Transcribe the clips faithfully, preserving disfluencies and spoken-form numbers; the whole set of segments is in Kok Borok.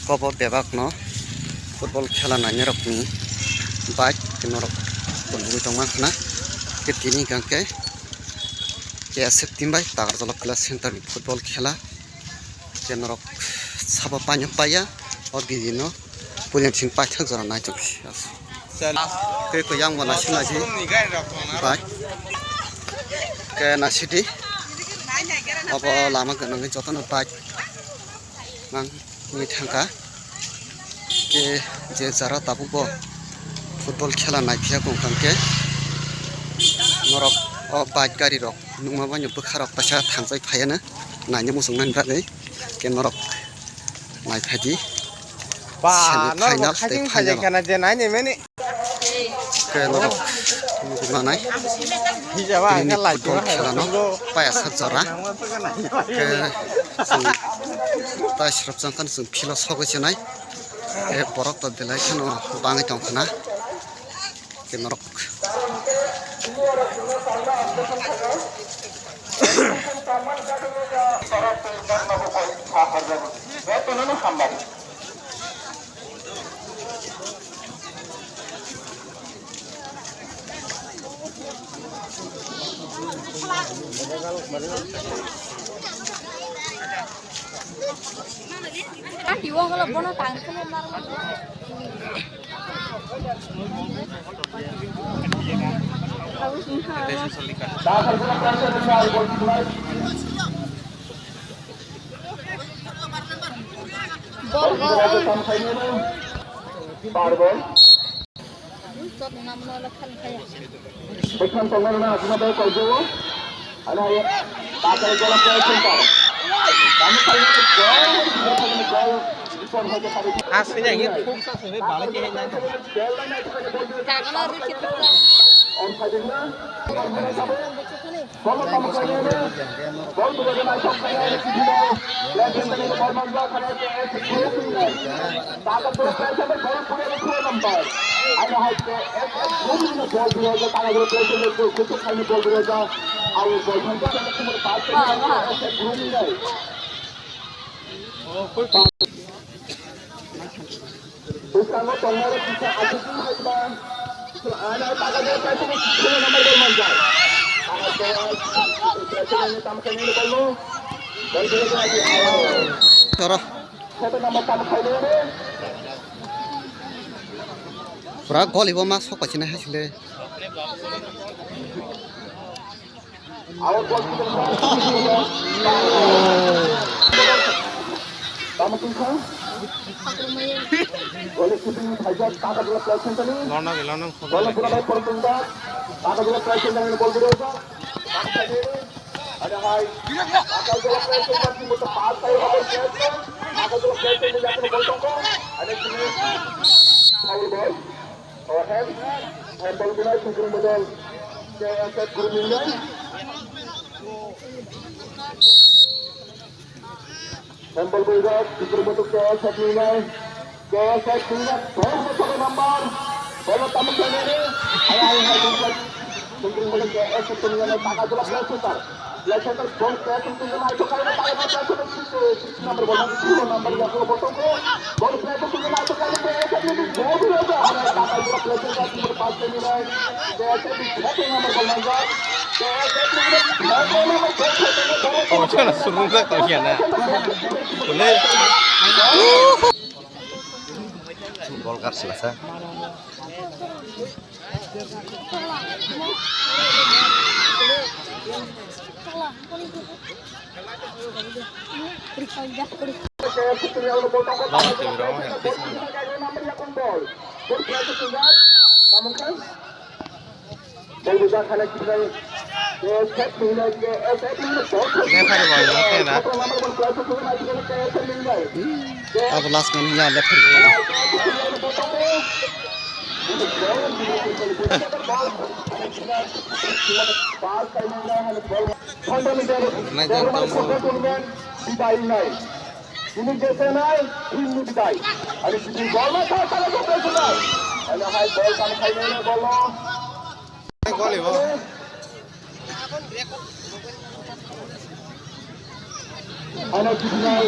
Bobo bebak no football khela nainai rok ni bike norok tongwi tongma khna. Ke tini hwnkhe K S F team bai Takarjala Club Center ni football khela. Ke norok sabo paino paiya, o gigi no pulen sing paithak jora naithok. Tei ko yang bo naisik naisik bike. Ke naisik di. Obo lama gwnangwi jotono bike mang wngwi thangkha. Ke je jara tabuk bo football khela naiphiya kong kang ke norok o bike gari rok nukma bai no bwkha rok kaisa thangjai phaiya no naina muchung nani bagwi ke norok naiphai di. Ba, semi norok final tei khajing final. Khajai khana je naini mani. Ke norok nukmanai. Hijaba tini ang khe lai football khela no paya sak jora. Ke chwng tai srop chang khan chwng philo sogwi chenai. Ke borok to belai kheno bangwi tong khna. Ke norok. Bol, bol. Bwkhang tongnai rwna aswkno tei koijago. Ano hai takhai gola play center. Tamo khaina goal, goal, goal. Aswk ya, ye khuk sa sebe bala ke hai nai. Onside na. Bolo tamo khaina. Bol bujo de mai sok khaina. Left hand side bol manjak khaina. Takhai gola play center, bol pura pura number. Ano hai ke F F Gumino bol birajak, takhai gola play center, kuchuk khaini bol birajak. Awi bol thangkha, takhai gola pass khaini, F F Gumino. Bwskango tongnai kisa achukwi hai ba. Ano takhai gola play center, kheno number bol manjak. Takhai gola play center, tam khaini bol no. Bol birajak. Toro. Pura gol ibo ma sok paisina hai sile. Lono, lono. Ano hai, Takarjala player song mati muta pass khai obo player song. Takarjala player song ni yakno bol tongkho. Ano sini foul ball. O hand, hand ball bunai, sukring bodol. K S F guru minai. Hand ball bunai, sukring bodol K S F minai. K S F team-no bol hwnwi sokwi number. Bol-o tamo khenani. Hai, hai, hai, hai, hai. Tungkring bole K S F team-no taka jora player center. Player center bol K S F team-no naithok khaina taka jora player center six, six number bol, six number yaklo bol tongkho. Bol player center team-no naithok khaina K S F team-no bol hwnwi sokwi taka jora player center team-no pass khainai. K S F team-no six number bol manjak. K S F team-no six number bol khainai. Oh, chana surung ka kau ya na. Boleh. Bol kar sila sa. Referee bo wngkhe na. Abo last man ya, referee. Nai jang tamo. Ini jesenai, ini bidai. Ani bidai bol ma sa sa ko besunai. Ani hai bol kan khai ne bol. Ani bidai.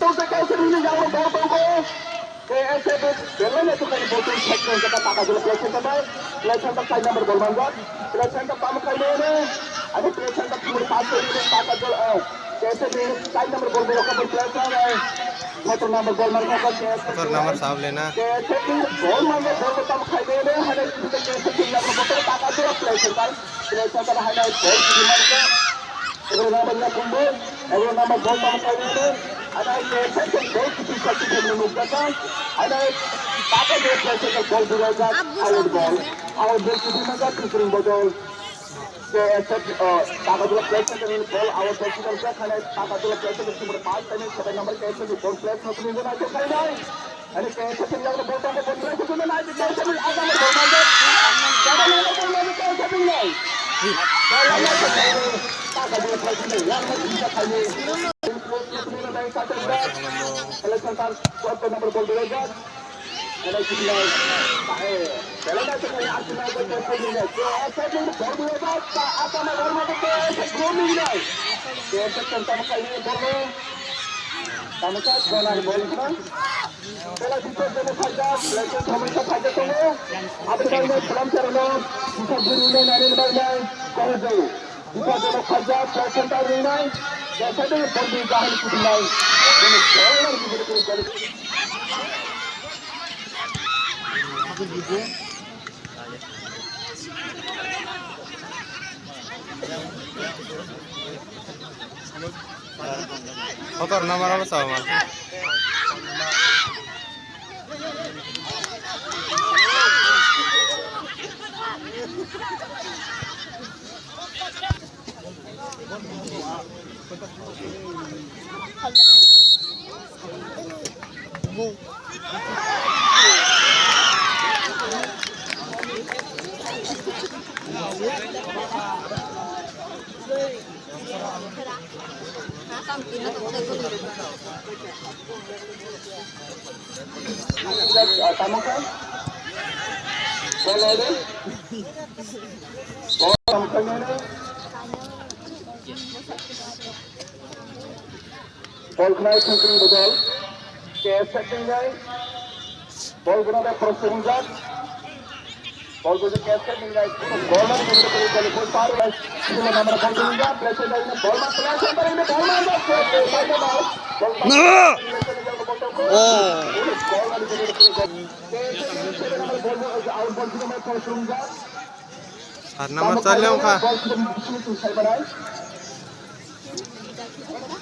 Tongsa K S F ni yago bol tongo. K S F ni belai no tukani bol tong sekno jaka taka jolo play center bai. Play center side number bol manjak. Play center tamo khaino ne. Ani play center timur pass khaino ne taka jolo, eh, K S F ni side number bol bol khabar play center, eh. Photo number bol manjak K S F. Photo number sab lena. K S F ni bol manjak bol tamo khaino ne. Hane K S F ni yago bol taka jolo play center. Play center hane bol manjak. Ego number ya kumbo, ego number bol tamo khainani, ana ke second bol kipi sakti khainani nukjaka, ana taka je second bol birajak, out ball, out ball kipi maka pitring bodol, K S F, uh, taka jula play second ball, out ball kipi maka, ana taka jula play second kipi pass khainani, seven number K S F ball play second ball na khainani. Ani K S F ni yago bol tongo, bol tongo, bol tongo, nai, K S F ni agama bol tongo. Jaba nai, bol tongo, K S F ni nai. Bol tongo, bol tongo, taka bol tongo, yang nai, bisa kali. Selection tar, squad number bol dua. Ada kita, eh, bela nai, kita asli nai, K S F ni nai. K S F ni bol dua, agama bol tongo, K S F ni nai. K S F ni tamo kali bol. Tamo kali bol tongo. Bela bitor jono phaijak, Blacks somosya phaijak tongo. Aboni bagwi salam charano, bitor juri nai nani bagwi nai, koho jai. Bitor jono phaijak, Blacks center ringnai, jasai de bondi jahani kutunai. Jono jono bitor jono. Kotor number apa sama? Bol khnai thwngkwrwng bodol. K S F ni nai. Bol gwnang bai cross wngjak. Bol gwnang K S F ni nai. Bol nang bol gwnang bol par. Sima namar bol gwnang. Pressure dai na bol ma, pressure dai na bol ma. Bol ma. Oh. Out ball sima mai cross wngjak. Sar number chal wngkha.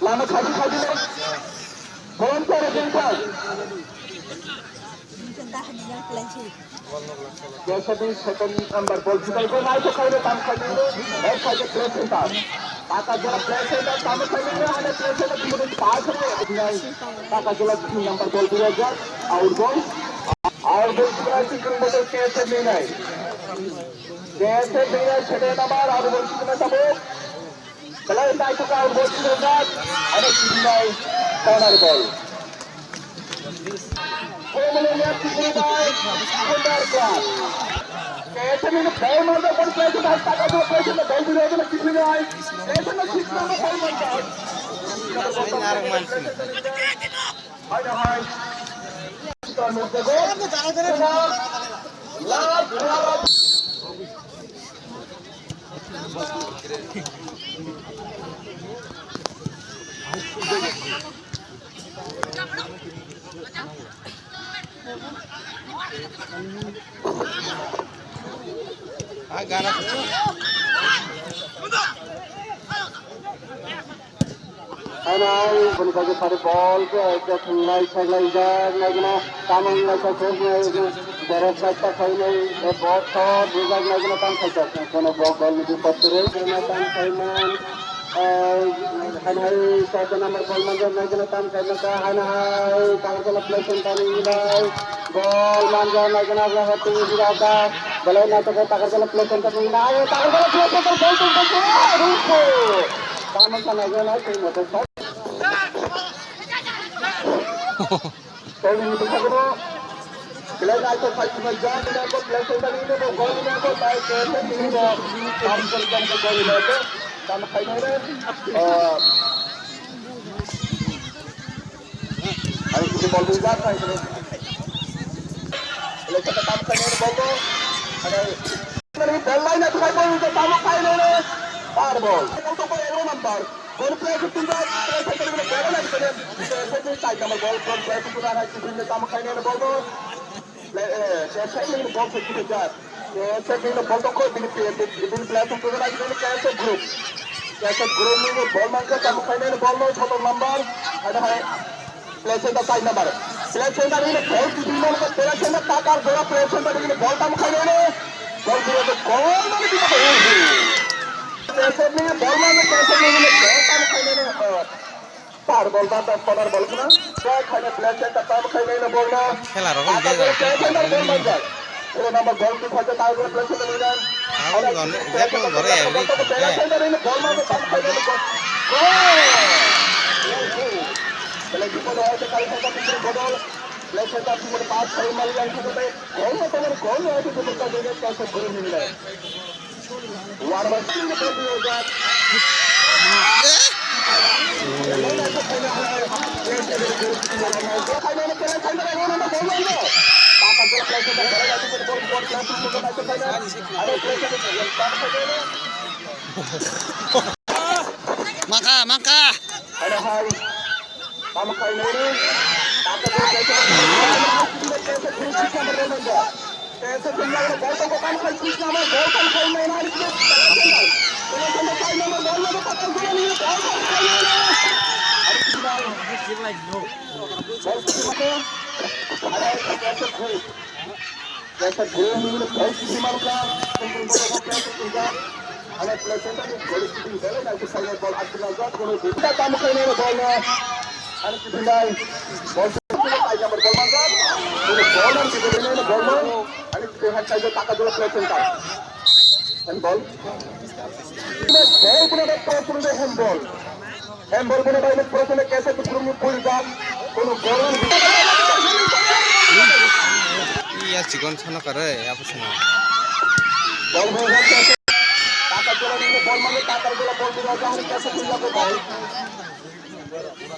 Lama khaji khaji le. Bol kore jengkha. Jasadi second number bol jutai ko nai to khaile tam khaile. Ek khaile play center. Taka jora play center tam khaile ane play center timur pass re. Taka jora number bol dua jar. Out ball. Out ball dua si kun bol K S F ni nai. K S F ni nai second number out ball si kun tabuk. Belai nai to ka out ball si kun jar. Ane si kun nai corner ball. Formula ya si kun nai corner ball. Ano, bini bagwi sari bol khe, khe thwnglai, saglai jak, naigwna, tamo wnglaisa khe, borok chaita khainai, bol shot rijak, naigwna tam khaijak, kono bol, bol ni bipod kwrwi, naigwna tam khaiman. Hai hai, satu number ball manjak, naikena tam kaima ka, hai hai, Takarjala play center ni bai. Ball manjak, naikena jaga twi sida ka. Belai naitokhe Takarjala play center ni bai. Takarjala play center, ball tung tung tung, rupo. Tamo sana gana, twi motor. Tolni bwskango belai naithok khai tongmani jak, belai khe belai khe tongmani bo gol ni bo tai khe tongmani bo. Tam khe tam khe gol ni bo tam khai nai re. Ah. Ani kisi bol ni jak khai khe. Belai khe tam khai nai bo bo. Ani Ball line up khai ball ni tamo khai nai re. Par ball. Ball to ball ero number. Ball play fifteen bar. Play fifteen bar. Ball line up khai. Play fifteen side number ball. Ball play fifteen bar. Fifteen tamo khai nai ball to. Play, eh, play side ni ball fifteen bar. Eh, side ni ball to ko bini play, bini play fifteen bar. Bini play group. Play group ni ball man ka tamo khai nai ball no. Photo number. Ada hai. Play center side number. Play center ini ball di bimol ke play center takar bola play center ini ball tam khai ini. Ball dulu tu gol mana kita tahu. Play center ini ball mana play center ini ball tam khai ini. Par ball bar bar corner ball kena. Play khai ini play center tam khai ini ball na. Khela rok ini play center ball mana. Pura number ball di phaja tahu play center ini. Tahu gone, dia pun gore every time. Mangkha, mangkha. Kaisa bwrwi ni ball kisi manka, tongtong tongtong khe tongtong jak. Ano play center ni goal kisi belai nai khe silent ball akhir na jak, kono duita tamo khe nai ball no. Ano kisi nai ball kisi nai number ball manjak. Kono ball nang kisi nai ball no. Ano kisi hai kaisa taka jora play center. Handball. Ball kono da cross kono da handball. Handball bono bai no prothome kesa kutrumni puljak. Kono goal. Iya, chikon sana kare, apa sana? Ball bono kesa. Taka gola ni ball mane taka gola ball bono jahani kesa puljak ball.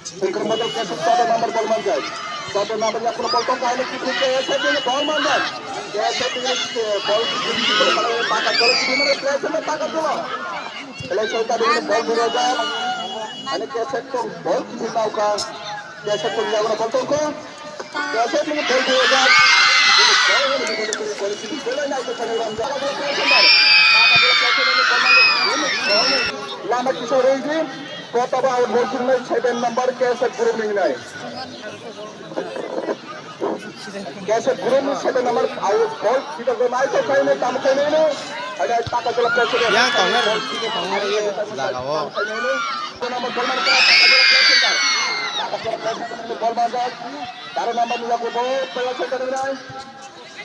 Sengkir model kesa satu number ball manjak. Satu number yang kono ball tongka ini kiri kesa ini ball manjak. Kesa ini ball kiri taka gola kiri mana kesa taka gola. Belai soi tadi ini ball dua jam. Ani kesek tong ball kisi tau ka. Kesek tong yang mana ball tong ko. Kesek ini ball dua jam. Ini ball ini ball kiri ball kiri ball ini aku kena ram jam. Lama kisa regi. Kota ba out ball kiri nai seven number kesek group ni nai. Kaisa group ni side number, ayo, ball, sida ko nai to kai ne, tam kai ne, ne. Ada taka jala kaisa ne. Yang tong ne, ball, sida tong ne, ye, jaga wo. Number ball mana, taka jala kaisa ne. Taka jala kaisa ne, ball mana. Daro number ni jago ball, player center ni nai.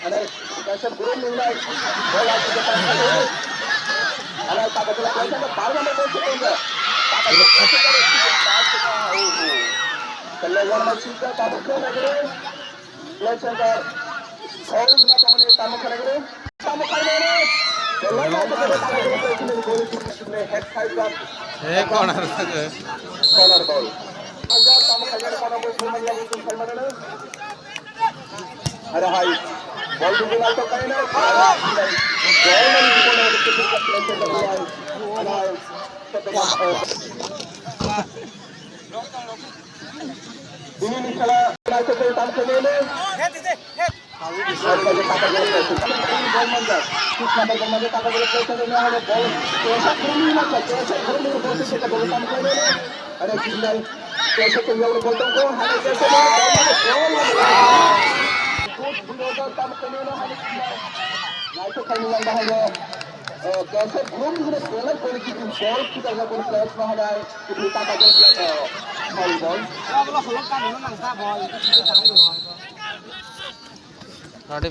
Ada kaisa group ni nai. Ball, ayo, sida tong kai ne. Ada taka jala kaisa ne, bar number ball, sida tong ne. Taka jala kaisa ne, sida tong ne. Kala one number sida, taka jala kaisa ne. Play center. Foul na tamo ni tamo khana gini. He corner. Corner ball. Are hai. Ball dugwi nai to kaina. Ball nang dugwi nai to kaina. Are hai. Bini ni khala nai to tam khaina. Ready.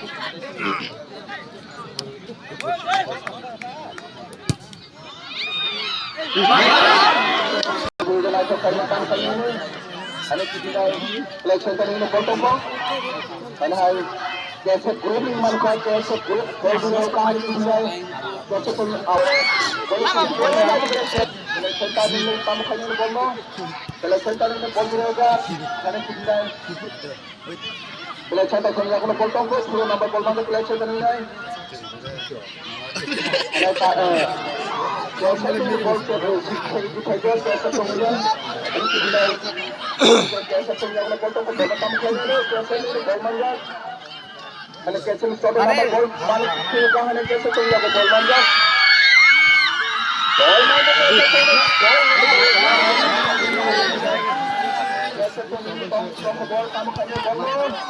Belai chanta song yakulo bol tongkho, sepuluh number bol mangkha belai chanta ni nai. Belai ta, eh, belai chanta ni bol se, eh, sik sik sik sik sik sik song ya. Belai chanta song yakulo bol tongkho, bol tongkho, belai chanta ni bol mangkha. Belai chanta ni bol mangkha, belai chanta ni bol mangkha. Bol mangkha, belai chanta ni bol mangkha. Belai chanta ni bol tongkho, bol tongkho, bol mangkha.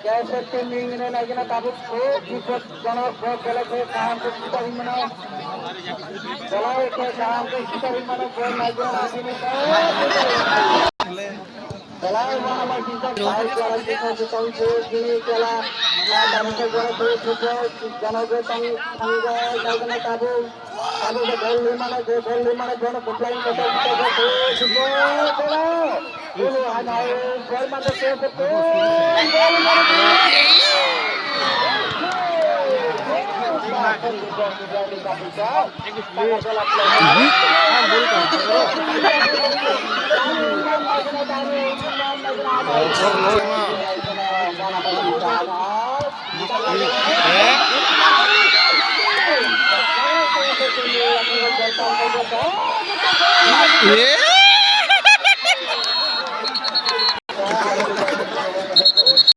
K S F team ni hwnwi naikhe tabuk khub bipodjonok, bo belai khe kaham khe sita hinmano. Belai khe kaham khe sita hinmano, bo naikhe naikhe. Belai wahama sita bai kwrwng khe sita hinmano, bini kela. Tabuk khe belai khe sita hinmano, bo tang thangwi naikhe tabuk. Abo bo gol limana, bo gol limana, bono kwplai kotor kotor bo gol, gol, gol. Gol, hai, hai, gol mano se bo gol, gol mano.